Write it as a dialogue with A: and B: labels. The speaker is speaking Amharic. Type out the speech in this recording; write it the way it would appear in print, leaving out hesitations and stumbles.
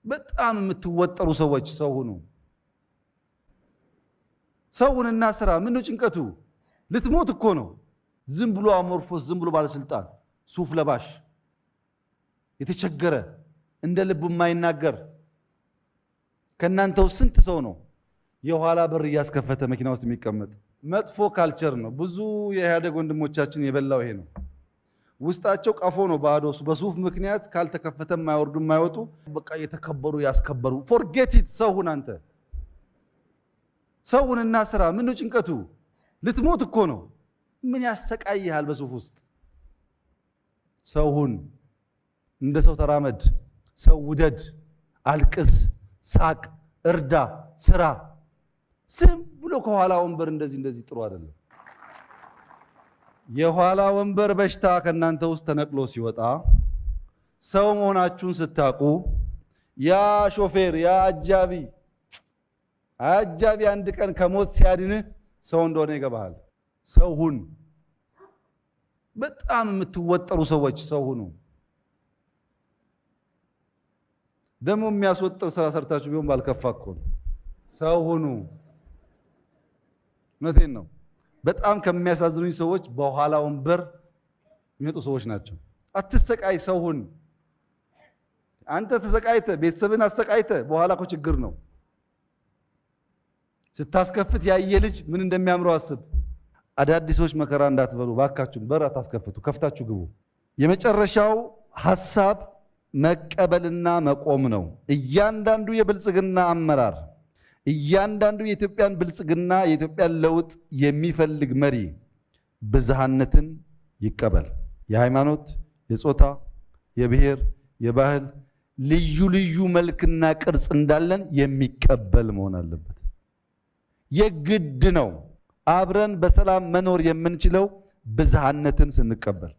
A: በጣም የምትወጠሩ ሰዎች ሰው ሁኑ። ሰው ሁንና ስራ። ምነው ጭንቀቱ? ልትሞት እኮ ነው። ዝም ብሎ amorphous፣ ዝም ብሎ ባለስልጣን፣ ሱፍ ለባሽ፣ የተቸገረ፣ እንደ ልቡ የማይናገር። ከእናንተው ስንት ሰው ነው የኋላ በር እያስከፈተ መኪና ውስጥ የሚቀመጥ? መጥፎ culture ነው። ብዙ የኢህአዴግ ወንድሞቻችን የበላው ይሄ ነው። ውስጣቸው ቀፎ ነው ባዶ። በሱፍ ምክንያት ካልተከፈተ የማይወርዱ፣ የማይወጡ፣ በቃ የተከበሩ ያስከበሩ። Forget it። ሰው ሁን አንተ። ሰው ሁንና ስራ። ምነው ጭንቀቱ? ልትሞት እኮ ነው። ምን ያሰቃይሃል በሱፍ ውስጥ? ሰው ሁን፣ እንደ ሰው ተራመድ፣ ሰው ውደድ፣ አልቅስ፣ ሳቅ፣ እርዳ፣ ስራ። ዝም ብሎ ከኋላ ወንበር እንደዚህ እንደዚህ ጥሩ አይደለም። የኋላ ወንበር በሽታ ከእናንተ ውስጥ ተነቅሎ ሲወጣ፣ ሰው መሆናችሁን ስታውቁ፣ ያ ሾፌር፣ ያ አጃቢ አጃቢ አንድ ቀን ከሞት ሲያድንህ ሰው እንደሆነ ይገባሃል። ሰው ሁን። በጣም የምትወጠሩ ሰዎች ሰው ሁኑ። ደግሞ የሚያስወጥር ስራ ሰርታችሁ ቢሆን ባልከፋ እኮ ነው። ሰው ሁኑ። እውነቴን ነው። በጣም ከሚያሳዝኑኝ ሰዎች በኋላ ወንበር የሚመጡ ሰዎች ናቸው። አትሰቃይ፣ ሰው ሁን። አንተ ተሰቃይተ ቤተሰብን አሰቃይተ በኋላ እኮ ችግር ነው። ስታስከፍት ያየ ልጅ ምን እንደሚያምረው አስብ። አዳዲሶች መከራ እንዳትበሉ ባካችሁ፣ በር አታስከፍቱ፣ ከፍታችሁ ግቡ። የመጨረሻው ሐሳብ መቀበልና መቆም ነው። እያንዳንዱ የብልጽግና አመራር፣ እያንዳንዱ የኢትዮጵያን ብልጽግና፣ የኢትዮጵያን ለውጥ የሚፈልግ መሪ ብዝሃነትን ይቀበል። የሃይማኖት፣ የጾታ፣ የብሔር፣ የባህል ልዩ ልዩ መልክና ቅርጽ እንዳለን የሚቀበል መሆን አለበት። የግድ ነው። አብረን በሰላም መኖር የምንችለው ብዝሃነትን ስንቀበል